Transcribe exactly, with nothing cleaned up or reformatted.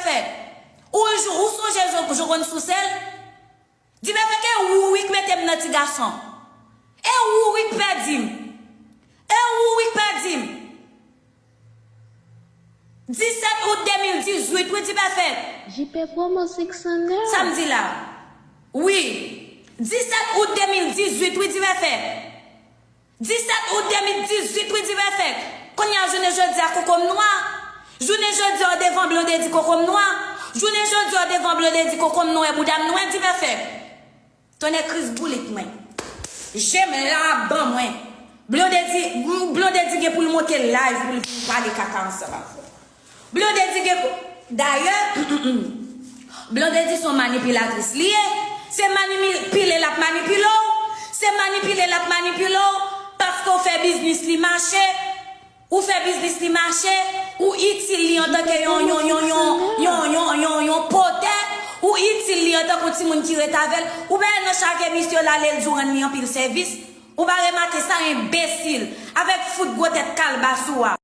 Fèt. Ou, ou sonje jan, jan konn souse l? Dipèfèk, e ou wi k mete m nan ti gason. E ou wi k pèdi m. E ou wi k pèdi m. Disèt out de mil dizuit, wi, Dipèfèk. J P Promo senk san nèf. Sa m di la? Wi. Disèt out de mil dizuit, wi, Dipèfèk. Disèt out de mil dizuit, wi, Dipèfèk. Kounye a, jounen jodi a, koko m nwa. Jounen jodi a, devan Blondedy, koko m nwa. Jounen jodi a, devan Blondedy, koko m nwè, bouda m nwè, Dipèfèk. Tonnè kriz boulit mwen. Je m la ap ban mwen. Blondedy, Blondedy gen pou l monte live pou l vin pale kaka ansanm avè w. Blondedy gen pou, dayè, Blondedy se yon manipilatris li ye. Se manipile l ap manipile w. Se manipile l ap manipile w. Paske w fè biznis li mache. Ou fè biznis li mache. Ou itil li antanke yon, yon, yon, yon, yon, yon, yon, yon potè. Ou itil li antanke yon timoun ki ret avè l. Ou pa wè nan chak emisyon l ale, l di w rann li anpil sèvis. Ou pa remake sa, enbesil. Avèk fout gwo tèt kalbas ou a.